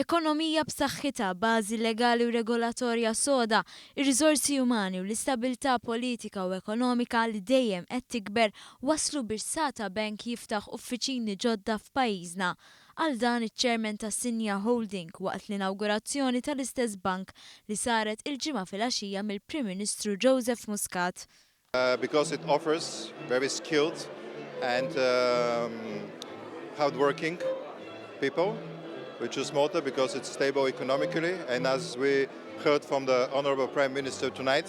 Ekonomija b'saħħitha, bażi legali u regolatorja soda, ir-riżorsi umani u l-istabilità politika u ekonomika li dejjem qed tikber waslu biex Sata Bank jiftaħ uffiċini ġodda f'pajjiżna. Qal dan iċ-Chairman ta' Sinja Holding waqt l-inawgurazzjoni tal-istess bank li saret il-Ġimgħa filgħaxija mill-Prim Ministru Joseph Muscat. Because it offers very skilled and hardworking people. We choose Malta because it's stable economically, and as we heard from the Honorable Prime Minister tonight,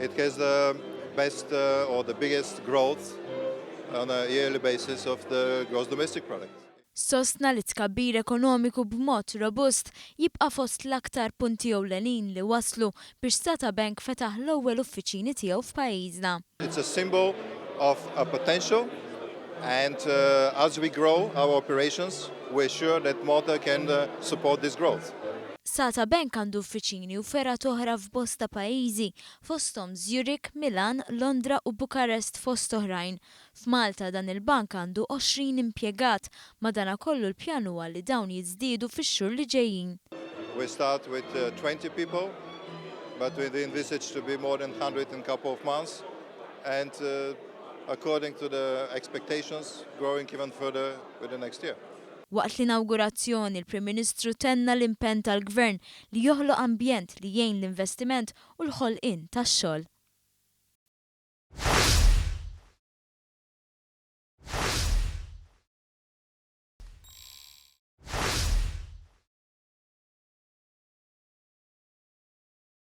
it has the best or the biggest growth on a yearly basis of the gross domestic product. Sostna li tkabbir ekonomiku b'mod robust jibqa' fost l-aktar punti ewlenin li waslu biex Sata Bank fetaħ l-ewwel uffiċini tiegħu f'pajjiżna. It's a symbol of a potential, and as we grow our operations, we're sure that Malta can support this growth. Sata Bank għandu uffiċini u fergħat oħra f'bosta pajjiżi, fosthom Zurich, Milan, Londra u Bukarest fost oħrajn. F'Malta dan il-bank għandu 20 impjegat, madanakollu l-pjan huwa li dawn jiżdiedu fix-xhur li ġejjin. We start with 20 people, but we envisage to be more than 100 in a couple of months, and according to the expectations, growing even further with the next year. Waqt l-inawgurazzjoni, il-Prim Ministru tenna l-impenn tal-Gvern li joħloq ambjent li jgħin l-investiment u l-ħolqien tax-xogħol.